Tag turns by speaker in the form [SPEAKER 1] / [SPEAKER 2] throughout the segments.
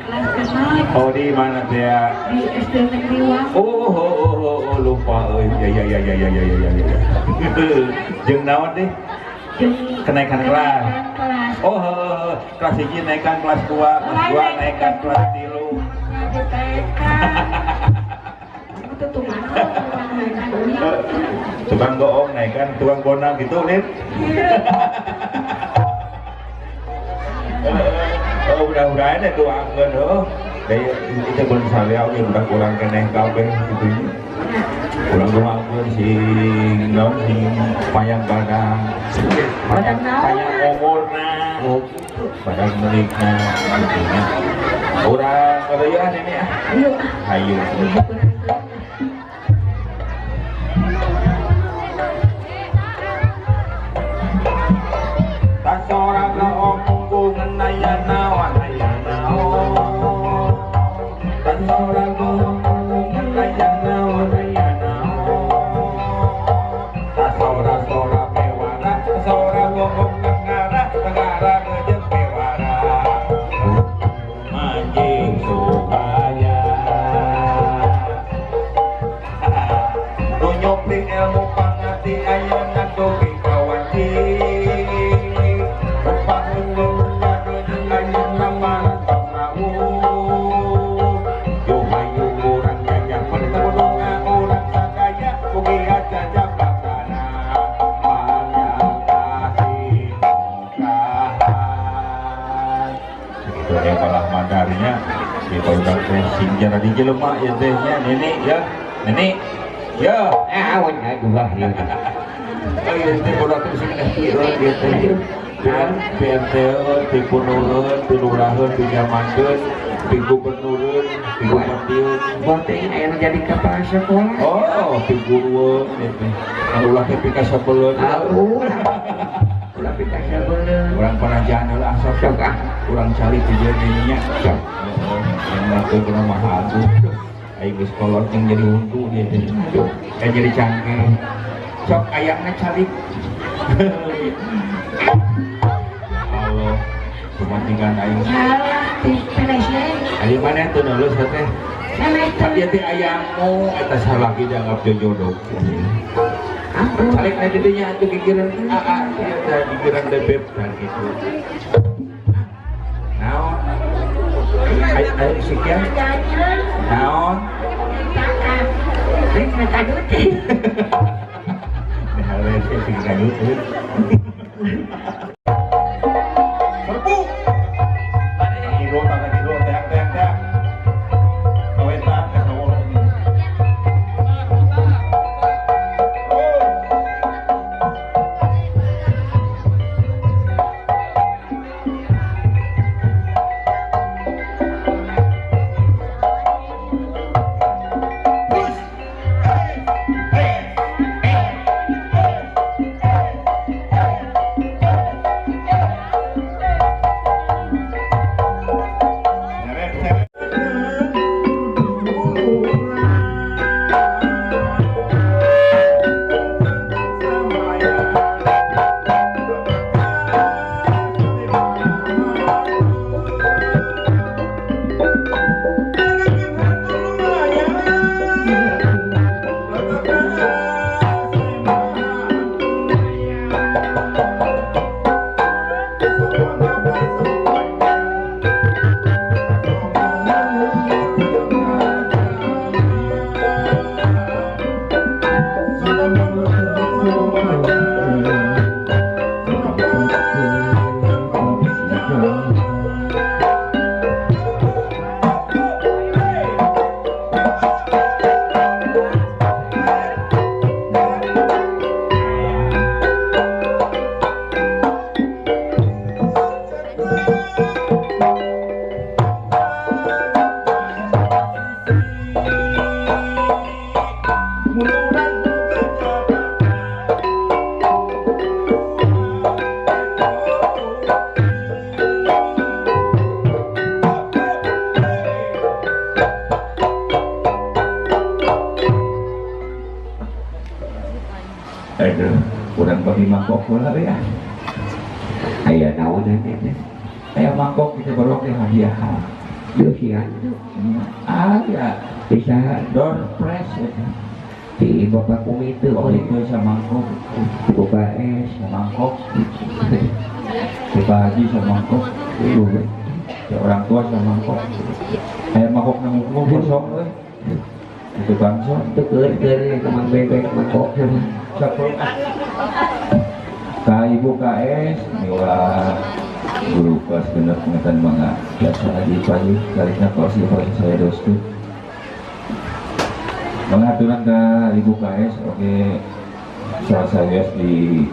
[SPEAKER 1] Kelas 6.
[SPEAKER 2] Oh, di mana teh?
[SPEAKER 1] Di SD Negeri Wang.
[SPEAKER 2] Oh, lupa euy. Ya. Jeung naon deh?
[SPEAKER 1] Jeung
[SPEAKER 2] kenaikan kelas. Oh, kelas 1 naikkan kelas 2, kelas 2 naikkan kelas 3.
[SPEAKER 1] Di TK. Itu tukang naikkan uang.
[SPEAKER 2] Tukang goong naikkan, tukang bonang gitu, Lin. Oh, mudah-mudahan ya doakeun heuh. Daya itu pun saya oge budak urang keneh kabeh kitu nya. Urang doakeun sing naon sing panjang badan, panjang umurna, badan melikna kitu nya. Urang kadayeuan ini ah.
[SPEAKER 1] Ayo.
[SPEAKER 2] Hayu. Tasora ka omong naya naon aya naon. Tasora ka omong naya naon aya naon. Tasora sora pewara, sora bohong negara, negara jeung pewara. Manjing supaya nu nyoping ilmu pangarti ayeuna dugi ka wanci. Sing jadi jelema ya teh nya nenek ya nenek ya
[SPEAKER 3] awan aduh ya
[SPEAKER 2] oh iya teh bodak teh sing ieu ieu teh PRT ti punureun ti luraheun ti nyamankeun ti gubernureun ti bupatieun
[SPEAKER 3] boh teh aya nu jadi kepala sekolah
[SPEAKER 2] oh ti gurueun ieu teh ulah teh pikasabeleun
[SPEAKER 3] ulah pikasabeleun
[SPEAKER 2] urang panajaan heula asa
[SPEAKER 3] sok ah
[SPEAKER 2] urang cari ti jeung nya
[SPEAKER 3] sok
[SPEAKER 2] yang kena mahal tuh, ayo geus kolot yang jadi huntu dia teh, yang jadi cangkeh, sok ayangna calik. Allah, kepentingan aing.
[SPEAKER 1] Salah teh penesnya.
[SPEAKER 2] Ayo mana tuh nulus teh? Kan dia teh ayangmu, eta salah kita dianggap jodoh. Calik na didinya atuh gigireun aa, ieu teh gigireun bebek dan gitu. Naon? Ayo sekian. Naon? Serbu. Kiro tangan kiro teak teak teak. Kawetan ka sawol. Kurang bagi mangkok lah ya.
[SPEAKER 3] Aya naon teh?
[SPEAKER 2] Aya mangkok kita baru teh hadiah.
[SPEAKER 3] Diusian.
[SPEAKER 2] Aya
[SPEAKER 3] Bisa
[SPEAKER 2] door press eta.
[SPEAKER 3] Di Bapak Komite
[SPEAKER 2] Komite samangkok.
[SPEAKER 3] Di Bapak S
[SPEAKER 2] samangkok. Di Pak Haji samangkok. Di orang tua samangkok. Aya mangkok nang kosong euy. Itu bangsa
[SPEAKER 3] itu keur-keur ke Mang Bebek mangkok.
[SPEAKER 2] Sapul. Ka Ibu KS miwa guru kelas genep pengetan mangga biasa lagi pagi kalihna kursi kursi saya dostu. Mengaturan ke Ibu KS oke salah saya di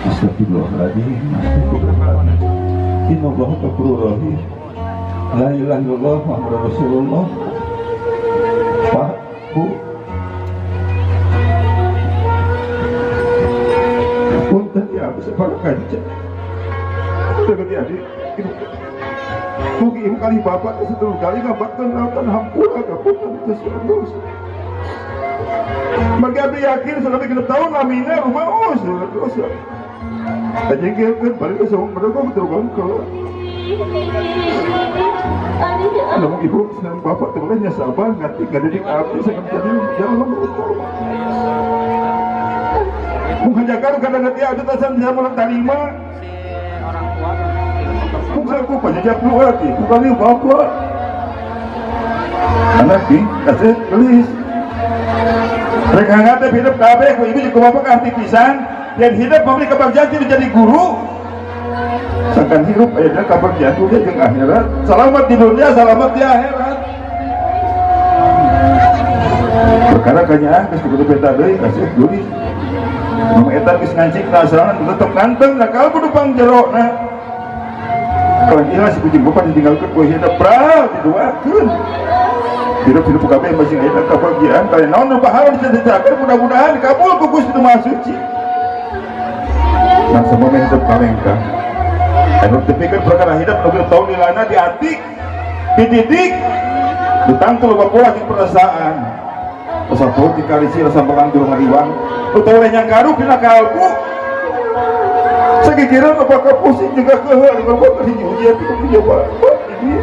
[SPEAKER 2] Astagfirullahaladzim, Innallaha ghafurur rahim. La ilaha illallah Muhammadur Rasulullah. Pak, Bu, punten ya bisa para kanca. Seperti adik, ibu, mugi ibu kali bapak setulung kali ngabakkan lautan hampura kapunten itu dosa. Margi abdi yakin selama 6 tahun lamina rumah oh dosa. Ajengkeun balik ke sama mereka terbang kalau. Namun ibu senang bapak temennya sabar ngerti nggak didik abdi sangat jadi jalan betul. Mungkin jaga karena ngerti abdi tasan saya malam tarima. Mungkin aku banyak keluar di bukan ibu bapak. Anak di kasih tulis. Mereka ngerti hidup kabeh, ibu juga bapak ngerti pisan. Yang hidup memberi kebahagiaan tidak jadi guru. Sangkan hirup ayeuna kabagjaan dunia jeung akhirat. Selamat di dunia, selamat di akhirat. Perkara kanyaan geus kudu beta deui kasih geulis. Nu eta geus ngancik nasaran tetep nanteng da kalbu nu pangjerona. Kalau ikhlas si kucing bapak ditinggalkeun ku hidup bra diduakeun. Hidup-hidup kabeh masih aya kabagjaan kali naon nu pahala bisa dicakeun mudah-mudahan dikabul ku Gusti Nu Maha Suci. Nah semua hidup kalengkah. Anu dipikir perkara hidup nu tahun nilana diatik, dididik, ditangtu loba pola jeung perasaan. Rasa poho dikalisi rasa mengandur ngariwang. Utawa nyangkaru dina kalbu. Sakikireun apakah pusing juga keuheul loba hiji ujian itu punya bapak ini.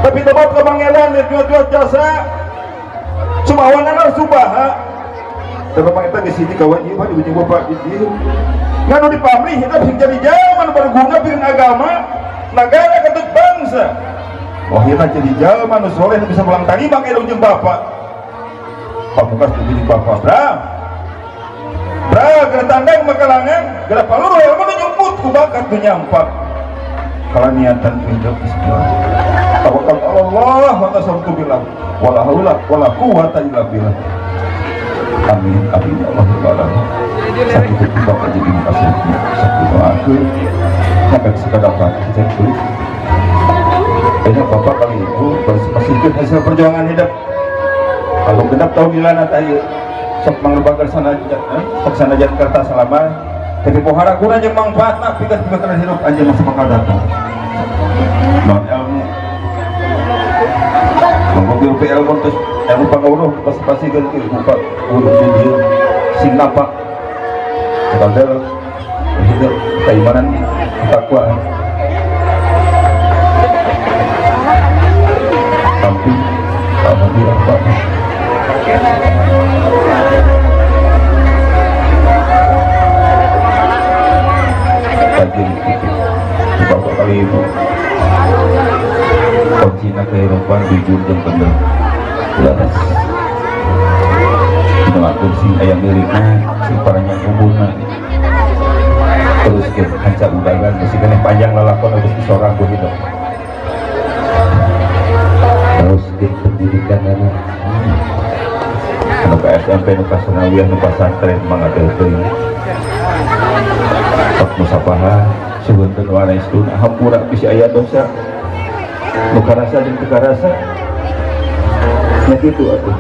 [SPEAKER 2] Tapi tobat ka pangeran liat jasa. Sumawanana subaha. Da bapak eta geus hiji kawajiban di ujung bapak di dieu. Nganu dipamrih hidup sing jadi jalma nu berguna pikeun agama, negara ketut bangsa. Wah, ieu jadi jalma nu soleh nu bisa pulang tarima ka ujung bapak. Pamungkas di ujung bapak, bra. Bra, geura tandang makalangan, geura paluru ilmu nu nyumput ku bakat nu nyampak. Kalaniatan hidup geus tawakal Allah wa tasawwur billah wala haula wala quwata illa billah. Amin amin ya Allah rabbal alamin. Sakit bapak jadi makasih sakit doakeun sampai sekadar cek tulis. Banyak bapak kali ibu masih hasil perjuangan hidup. Kalau genap tahun nilana teh sok mangrubakeun sanajan sok sanajan kertas selama tapi pohara guna jeung mangfaatna pikeun pikeun hidup anjeun masa bakal datang. Non ilmu mangko ilmu terus ilmu pangawuruh pas pasti kan buka guru di dieu sing napak kadal hidup keimanan ketakwaan tapi alhamdulillah Pak rajin itu bapak kali ibu kuncina kehidupan jujur dan bener leres dinoakeun sing aya milikna sing paranya umurna terus ke hanca undangan mesti keneh panjang lalakon geus disorang ku hidup. Teruskeun pendidikan anak anu ka SMP, nu ka sanawiyah, nu pasantren, mangga teuing sok musafaha. Suhunteun warestuna, hampura bisi aya dosa nu karasa jeung teu karasa nya. Kitu atuh,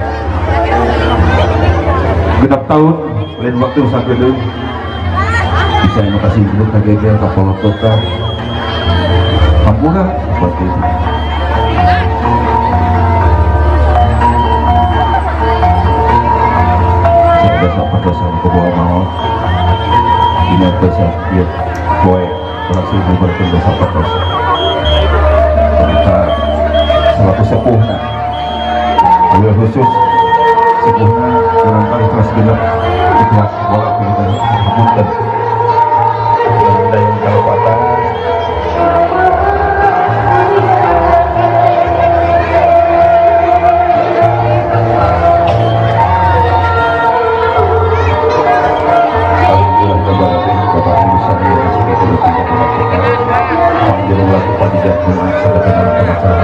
[SPEAKER 2] 6 tahun lain waktu sakedeung bisa nu kasih kagegel kapolototan, hampura seperti itu. Saya dosa dosa nu kebawa maot dina dosa ieu poe berhasil bubarkeun dosa dosa kita selaku sepuhna, wabil khusus sepuhna kurang kali kelas genep ikhlas bola kita hapunten dan yang kalepatan. Alhamdulillah rabbil Bapak Ibu sadaya masih kita bertiga. Panggil lagu padidat.